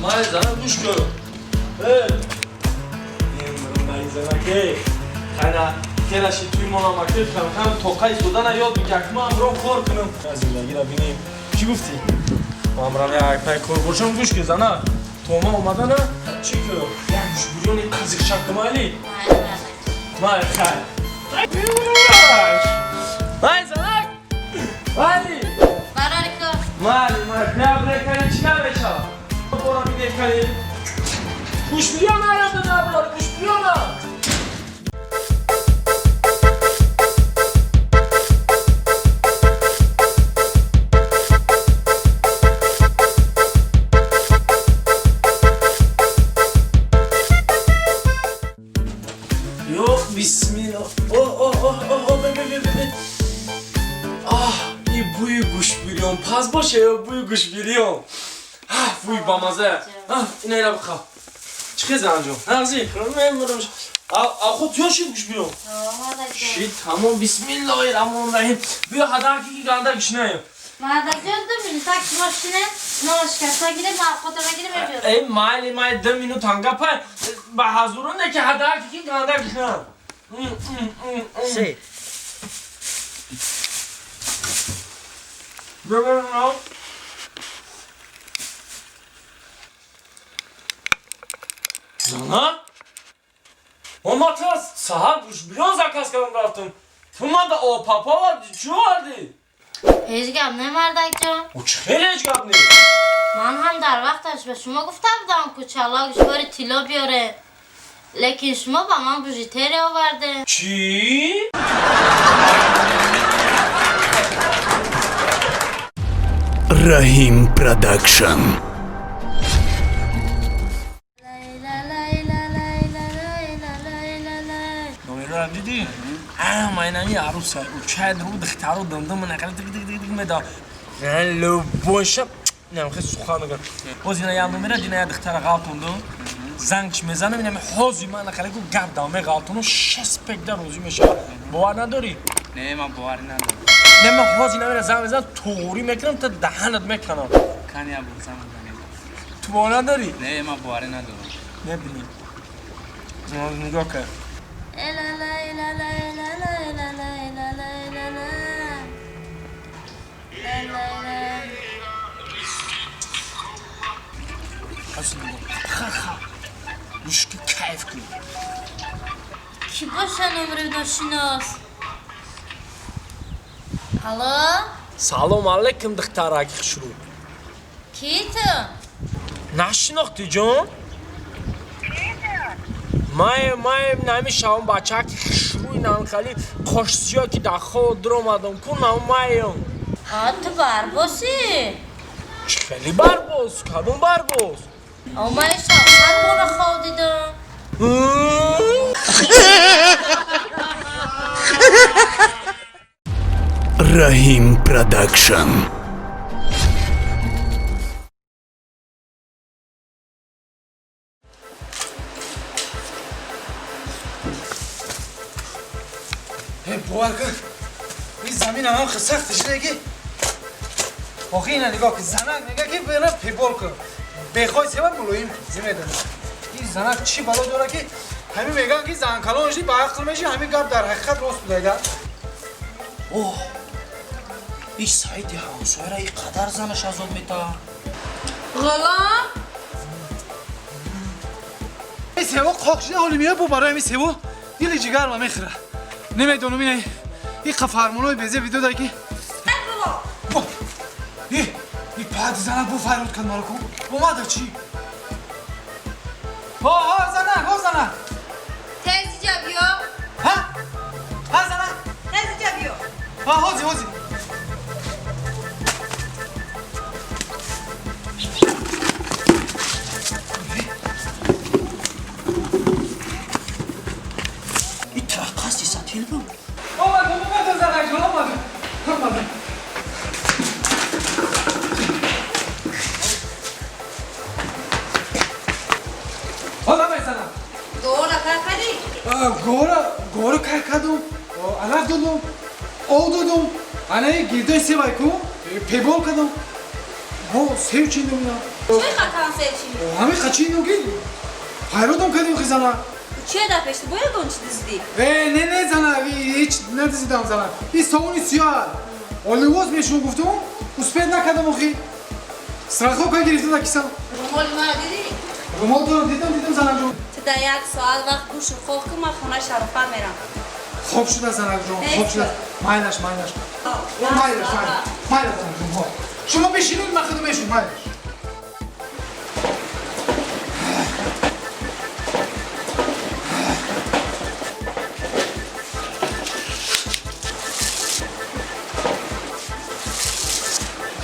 Май зана гӯш кун. Э! Май занаке. Хайна тераши туи монамаке кам-кам тоқаи содана ёд бигир, ки ман ро кор кунам. Зиндагиро бинем. Чӣ гуфтӣ? Ман як пай кор бошам, гӯш кун зана. То ман омадана чӣ кун? Як гӯшбурёни қазиқчак кумайли? Май хай. Май занак! Майли! Барори кор. Майли, май, бля, кани чӣ намешавад? Бора бинем кани. Гӯшбурён наёда наброр, гӯшбурёна! Yo, бисмилла. О, о, о, о, о, бе, бе, бе, бе. Аҳ, и бӯи гӯшбирён паз боша ё бӯи гӯшбирён? Аҳ, бӯи бамаза. Аҳ, инайра бихав. Чӣ хел занҷон? Нағзи? Мемурам. А худ тиё шид гӯшбирён? Шид, тамом, бисмиллоҳи раҳмони раҳим. Биё ҳадаки ки ганда гишнаем. Мардакҷон, 2 минут так шумо шинед, нона шикаста гирем, мавқотама гирем, мебиёрам. Эй, майли, майли, 2 минут ҳангапай. Ба ҳазуруне ки ҳадаки ки ганда гишнаем. Се. Зана? Омата саҳар гӯшбирён заказ кардам рафтам. Ту мада о папа оварди, чӣ овардӣ? Ҳеҷ гап не, мардакҷон. О, чӣ хеле ҳеҷ гап не? Ман ҳам дар вақташ ба шумо гуфта будам, ку чала гӯшвори тилло биёре. Лекин шумо ба ман бижутерия оварде. Чӣ? Раҳим Продакшн. Номерорам дидӣ? А, майнами аруса. Чай ру духтару дымдым нақал диг диг диг диг меда. Любойша нем хел сухан мегӯям. Боз ина як номера дина як духтара ғалтонду. Зангш мезанам, инами ҳози ман нақал гу гап дам меғалтону шест пекда розӣ мешавад. Бовар надорӣ? Не, ман боварӣ надорам. Не, ман ҳози намера занг мезанам, туғрӣ мекунам, та даҳанат меканам. Кани я бор занг мезанем. Ту бовар надорӣ? Не, ман боварӣ надорам. Небинӣ. Нигоҳ кар. Гӯшки кайф кун. Кӣ боша номери ношинос? Алло? Салом алейкум, духтараки хушрӯ. Кӣ ту? Нашинохтӣ, ҷон? Май нами шавам бачаки хушрӯи нанхали қошсиё ки дар хоб дуромадам ку намаем. А, ту барбосӣ? Чӣ хеле барбоз? Кадом барбоз? Омаи шавқат бора хоб дидам. Раҳим Продакшн. Э, бовар кун, ин замин ҳам хел сахт шуда ки охи ина нигоҳ кун, занак мега ки бена пебол кун, бехой сева мулоим кун, зимедона ин занак чӣ бало дора ки ҳамин меган ки зан калон шди ба ақл меши, ҳамин гап дар ҳақиқат рост будайда. Оҳ, ин Саиди ҳамсояра ин қадар занаш азоб метаҳад. Ғулом? Ин сево қоқ шуда ҳоли меояд, бо барои ҳамин сево дили ҷигарма мехӯра. Намедонам ина ин қа фармонои безе видода ки и баъди занак бо фарёд кард маро ку омада чӣ? Ҳо, ҳо, занак, ҳо, занак. Тез иҷа биё. Ҳа? Ҳа, занак? Тез иҷа биё. Ҳа, ҳози, ҳози. Ин тараққасти сатил буд. Омадам, омадам, занак ҷон, омадам. Омадам. Ҳо, намезанам. Гора кар кардӣ? Гора, гора кар кардум, алаф додум, об додум, анаи гирдои севай ку, пебол кардум. Ҳо, сев чиндум ина. Чӣ хатан сев чиндӣ? Ҳамин қачиндум ки пайродам кардем хи зана. Чӣ да пеш ту бояд он чӣ диздӣ? Э, не, не, зана, ҳеч надиздидам зана. И совуни сиёҳ. Оливоз мешум гуфтум, успеть накардам охи. Страховка гирифтам дар кисам. Румоли мара дидӣ? Румол дорам, дидам, дидам занакҷон. Ту дар як соат вақт гӯшу хоб кун, ман хонаи Шарофат мерам. Хоб шуда занакҷон, хоб шуда. Майлаш, майлаш. Майлаш, майлаш. Майлаш занакҷон, хоб. Шумо бишинед, ман худам мешум, майлаш.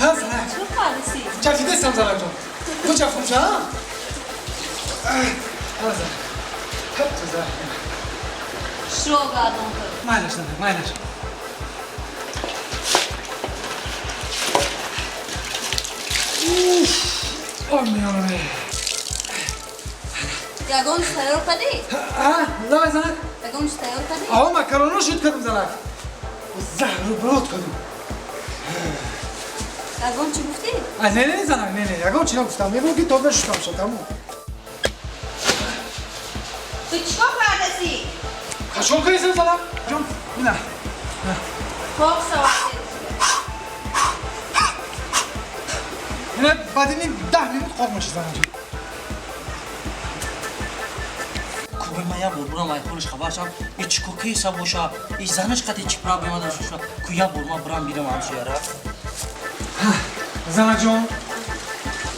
ҳа занак. Чӣ кардиси? Чафидестам занакҷон. Куҷа хуб ша? Ҳа занак. Ҳап туза. Шуро гардон кун. Майлаш занак, майлаш. Уф, ой меёнаме. Ягон чиз тайёр кардӣ? А, давай занак. Ягон чиз тайёр кардӣ? Аҳо, макароно шуд кардам занак. Заҳру брод кардам. Ягон чӣ гуфтӣ? А, не, не, занак, не, не, ягон чӣ нагуфтам. Мегӯям ки тоза шудам шуд, тамом. Ту чӣ кор кардаси? Кашол кардисам занак. Ҷон, ина. Пок савад. Ина баъди ним 10 минут қоқ меша занак. Кӯи ман як бор бурам айхолиш хабар шам, и чӣ ко кейса боша, и занаш қати чӣ проблема дошта боша, ку як бор ман бурам бирам ҳамсояра. Занакҷон,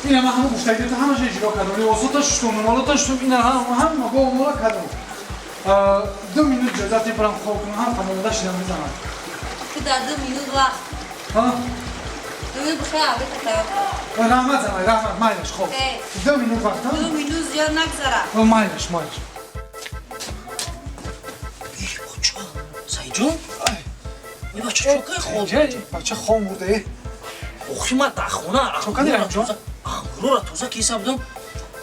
ина ман ҳама гуфтагиёта ҳамаша иҷро кардам. Либосота шустум, румолота шустум, ина ҳама гоҳ кардам. 2 минут иҷозат бурам хоб кунам, ҳам тамомода шидам мезанам. Ту дар 2 минут вақт. Ҳа? 2 минут бихел абета тайёр кун. Раҳмат занак, раҳмат, майлаш, хоб. 2 минут вақт, ҳа? 2 минут зиёд нагзара. Майлаш, майлаш. Бача, Саидҷон? Эй бача, чо кай хоб? Бача хом бурда, э. Охи ман дар хона Чо кади, Раҳимҷон? ангурора тоза киса будам.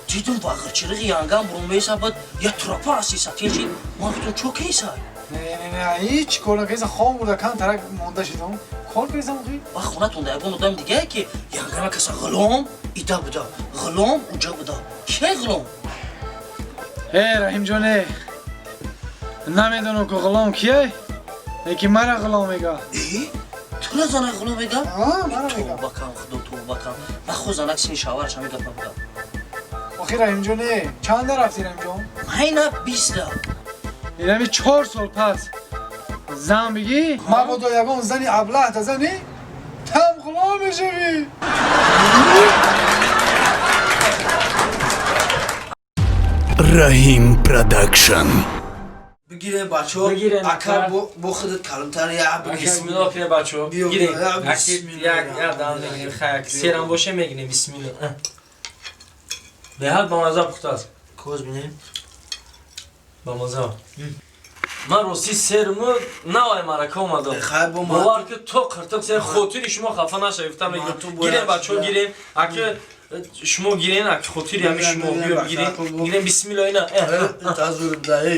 Дидум вағирчириғи янгам бурумеса буд, я турапа асиса тинчи. Ман гуфтам чо киса? Не, не, не, ҳеч кор накардам, хом бурда, кан тарак монда шидам. Кор кардам охи? Ба хонатон дар ягон одами дигае ки янгама каса ғулом ида буда, ғулом уҷа буда. Кия ғулом? Э, Раҳимҷон, э. Намедонам ки ғулом кие, лекин мара ғулом мега. Э? Тура занак ғулом мега? Ҳа, мара мега. Тавба кам, худо тавба кам. Нахо занак сини шавараш ҳамин гапа буда. Охи Раҳимҷон, э, чанда рафти Раҳимҷон? Майна 20 да. Инами 4 сол пас зан бигӣ, мабодо ягон зани аблаҳ та зани, там ғулом мешавӣ. Rahim Production. Бигирем бачо, ака бо худат калонтар я бигир. Бисмиллоҳ кунем бачо. Гирем. Як як дам мегирем, хай серам боше мегирем бисмиллоҳ. Беҳад бамаза пухта аст. Коз бинем. Бамаза. Ман рости серму навай марака омадам. Хай бо ман. Бовар ки то қиртиқ сер хотири шумо хафа нашавед, гуфтам мегирем. Гирем бачо, гирем. Аки шумо гирен, аки хотири ҳами шумо биё бигирем. Гирем бисмиллоҳ ина. Тазур даи.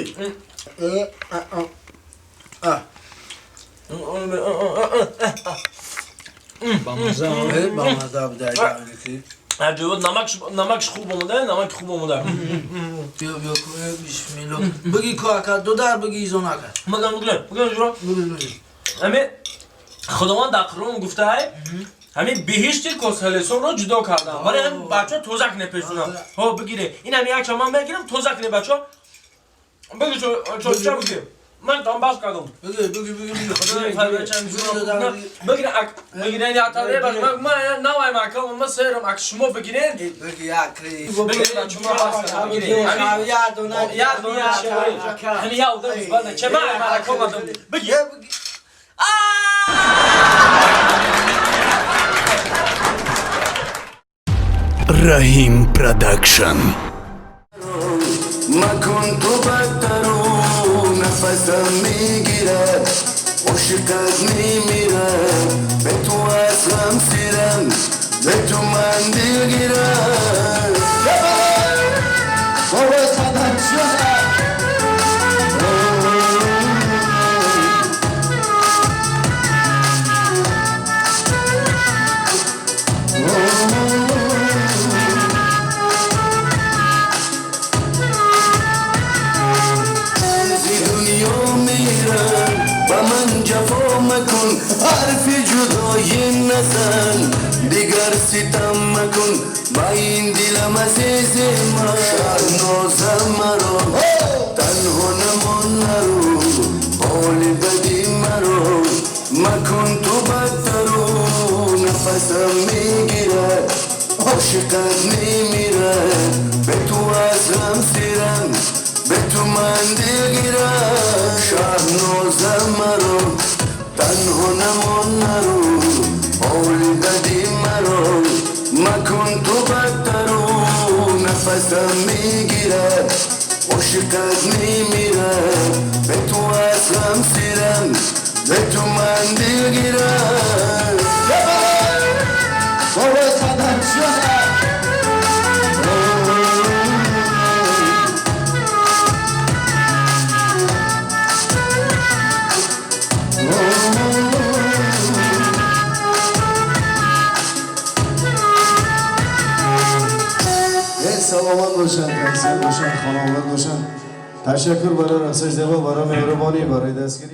Бамаза. Бамаза будай. Аҷоиб, намакш хуб омода, намак хуб омода. Биё, биё, бисмиллоҳ. Биги ку ака, дудар биги изон ака. Мегам, бигирем, бигирем ҷуро. Биги, биги. Ҳами Худованд дар Қуръон гуфтаай, ҳамин биҳишти косалесонро ҷудо кардам. Вале ҳамин бача тоза кне пешунам. Ҳо, бигире. Ин ҳами як чаман мегирам, тоза кне бача. Биги чо биги. Ман там бас кардам. Биги, биги, биги, биги. Бигире, ак, бигире, я таре баш. Ман навай мака, ман серам, ак шумо бигирен. Биги як кри. Бигире, бача, ман бас кардам. Бигире. Я дона, я дона, ҳами я одам банда. Че ман марака омадам. Биги. Rahim Production. Макун ту бадтару нафасам мегирад, ошиқат мемирад, бе ту аз ғам сирам, бе ту ман дилгирам. ситам макун ба ин дилам, азизи ман. Шаҳнозам, маро танҳо намон, нару, ҳоли бади маро макун ту бадтару. Нафасам мегирад, ошиқат мемирад, бе ту аз ғам сирам, бе ту ман дилгирам. Шаҳнозам, маро танҳо намон, нару, ҳоли бади маро макун ту бадтару. Нафасам мегирад, ошиқат мемирад, бе ту аз ғам сирам, бе ту ман дилгирам. Бобои қадам шуда. Саломат бошанд, тансиҳат бошанд, хонавода бошанд. Ташаккур барои рақсои зебо, барои меҳрубонӣ, барои дастгирӣ.